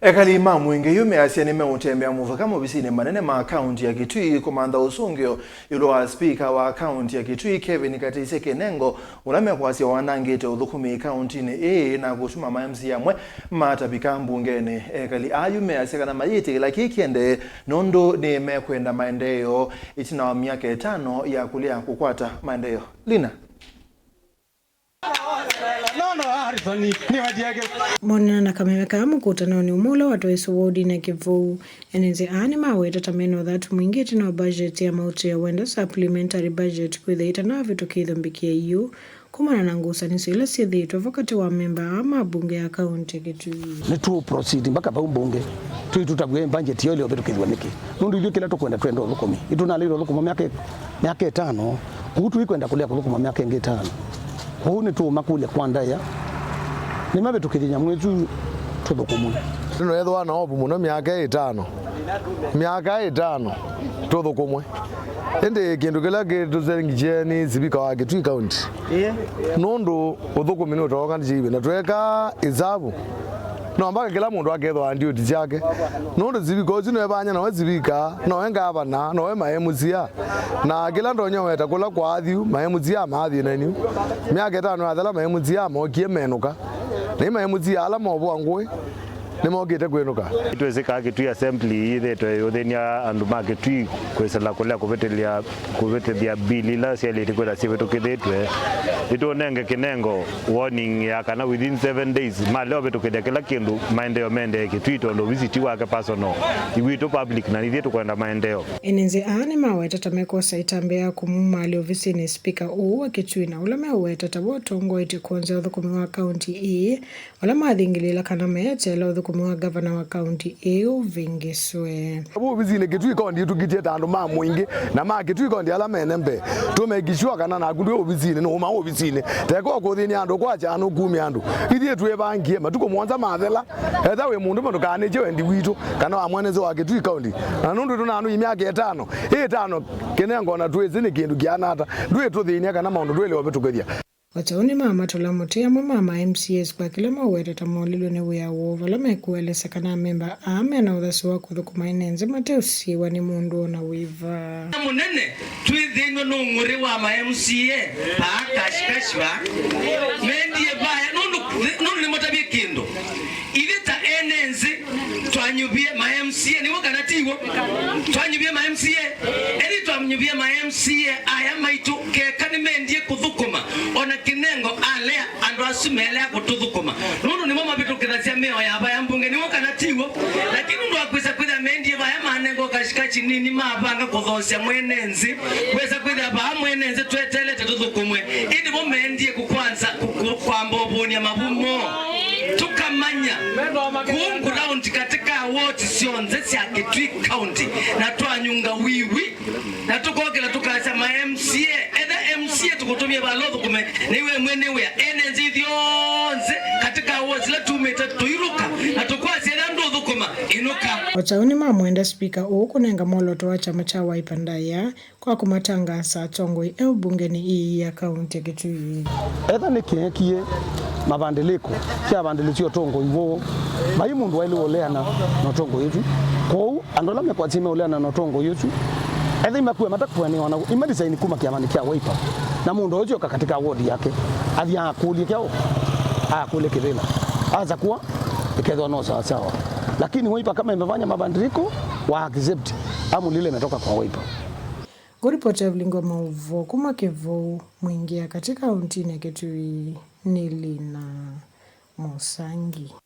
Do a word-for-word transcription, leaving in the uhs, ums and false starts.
Ekali ma Mwingi yu measya nĩmeũtembea mũvaka movisinĩ manene ma kaunti ya Kitui kũmantha ũsũngĩo ĩũlũ wa spika wa kaunti ya Kitui, Kevin Katisye Kinengo, ũla mekwasya wanangĩte ũthũkũmi kauntinĩ ĩĩ na kũtuma ma M C A amwe matavika mbungenĩ. Ekali aa yu measya kana mayĩtĩkĩla kĩĩ kĩendee nũndũ nĩmekwenda maendeeo ĩtina wa myaka ĩtano ya kũlea kũkwata maendeeo. Lina. Monana na kameme kaa mũkũtanonĩ ũmwe ũla watwaĩswe wodinĩ ya Kĩvou, ene nzĩ aa nĩmaweta ta mena ũthatu mwingĩ ĩtina wa budget ya mauta ya wendo, supplementary budget, kwĩthĩa ĩtanavĩtũkĩthw'a mbikĩa yu kumana na ngusanĩsyo ila syĩthĩĩtwe vo katĩ wa amemba aa ma mbunge ya kaunti ya Kitui. Nĩtũ proceed mpaka vau mbunge, tũitũtavw'a budget yo ĩleũvĩtũkĩthw'a nĩkĩ? Nũndũ ithyĩ kĩla tũkwenda, twenda ũthũkũmi. Itũnalĩile ũthũkũma myaka, myaka ĩtano. Kũu tũikwenda kũlea kũthũkũma myaka ĩngĩ ĩtano. Kwoou nĩtũũmakũlya kwa ndaĩa, nĩmavĩtũkĩthye nyamũ ĩsu tũthũkũmwe. Nĩnũethĩwa na ovu mũno myaka ĩtano. Myaka ĩtano tũthũkũmwe. Ĩndĩ kĩndũ kĩla kĩtũsengikie nĩ sivika wa Kitui County. Nũndũ ũthũkũmi nũtoonganĩsye ĩvinda tweeka ĩsavu. No mpaka kĩla mũndũ akethwa ndiũti syake. Nũndũ sivika ũsu nĩwe vanya, nowe sivika, nowe ngavana, nowe ma M C A. Na kĩla ndonya weta kũla kwa Athiu, ma M C A ma Athiu na Iniu. Myaka ĩtano yathela, ma M C A mokie menũka. Na ma M C A ala movũa ngũĩ nĩmokĩte kwĩnũka. Twĩsĩ kaa Kitui Assembly yĩthĩĩtwe ĩyũthĩny'a andũ ma Kitui kwĩsĩla kũlea kũvĩtĩlya kũvĩtĩthya mbili ila syaĩlĩte kwĩthwa syĩvĩtũkĩthĩtw'e. Nĩtũũnenge Kinengo warning ya kana within seven days malea ũvĩtũkĩthya kĩla kĩndũ, maendeeo mendee Kitui, tondũ ovisi ti wake personal, iwitũ public, na ithyĩ tũkwenda maendeeo. Ene nzĩ aa nĩmaweta ta mekwosa ĩtambya ya kũmumaalya ovisinĩ spika ũũ wa Kitui, na ũla meũweta ta we ũtongoetye kwonzya ũthũkũmi wa kaunti ĩĩ, ala mathingĩlĩĩla kana meeteela ũthũkũmi wa ngavana wa kaunti ĩĩ ũvĩngĩswe. Vau ovisinĩ Kitui County ĩtũkitie ta andũ ma Mwingi na ma Kitui County ala mene mbee. Tũ make sure kana naku ndwĩ ovisinĩ, nũũma ovisinĩ. Teka ũkũthĩny'a andũ, kwakya nũkumya andũ. Ithyĩ twĩvangie, matukũ mũonza mathela, etha wĩ mũndũ ndũkanĩkye wendi witũ kana wa mwene nzĩ wa Kitui County. Na nũndũ tũnanũi myaka ĩtano, ĩ ĩtano Kinengo, na twĩsĩ nĩ kĩndũ kĩana ata. Ndwĩtũthĩny'a kana maũndũ ndwĩle ũvĩtũkĩthya. O ta ũu nĩmamatũla mũtĩ amwe ma ma M C As kwa kĩla maũweta ta molilwe nĩ wĩa woo, vala mekũelesya kana amemba aa mena ũthasyo wa kũthũkũma ene nzĩ mateũsiĩĩwa nĩ mũndũ o na wĩva. Mũnene, twĩthĩnw'e nũng'ũrĩ wa ma M C A, vaa Cash Cash vaa, mendie vaya, nũndũ, nũndũ nĩmũtavye kĩndũ. Ithyĩ ta ene nzĩ, twanyuvie ma M C A, nĩw'o kana tiw'o? Twanyuvie ma M C A. Ĩndĩ twanyuvie ma M C A aya maitũ, keka nĩmendie kũthũkũma, o na Kinengo alea andũ asu melea kũtũthũkũma, nũndũ nĩmo mavĩtũkĩthasya mĩao ya vaya mbunge, nĩw'o kana tiw'o? Lakini nũndũ wa kwĩsa kwĩthĩa mendie vaya, manengwa kashikashi nini, mavanga kũthoosya mwene nzĩ, kwĩsa kwĩthĩa vaa mwene nzĩ tweteelete tũthũkũmwe, ĩndĩ vo mendie kũkwanza kũ-, kũ-, kwamba ũvũny'a mavumo. Tũkamanya kũu ground katika ward syonthe sya Kitui County, na twanyunga wiwi, na tũkokĩla tũkasya ma M C A, etha M C A tũkũtũmie vala ũthũkũme, nĩwe mwene wĩa, ene nzĩ ithyonthe katika ward sila tumĩte tũilũka, na tũkwasya etha ndũthũkũma, ĩnũka. O ta ũu nĩmamwenda spika ũũ kũnenga mwolooto wa kyama kya Wiper ndaĩa kwa kũmatangaasa atongoi eũ mbungenĩ ĩĩ ya kaunti ya Kitui. Etha nĩkeekie mavandĩlĩko kya vandĩlĩsya ũtongoi woo, vai mũndũ waĩlĩwe ũleana na ũtongoi ũsu. Kwoou andũ ala mekwasya meũleana na ũtongoi ũsu, etha imakua matakũanĩwa na imalisaini kuma kyamanĩ kya Wiper, na mũndũ ũsu oka katika ward yake, athi akũlye kyaũ, akũlye kĩvĩla, asakũa, ĩkethwa no sawasawa. Lakini Wiper kama imefanya mabadiliko, wa accept, amulile imetoka kwa Wiper. Ngũripoti ya vilingi wa maũvoo kuma Kĩvou, Mwingi ya katĩ kauntinĩ ya Kitui, nĩ Lina Mũsangi.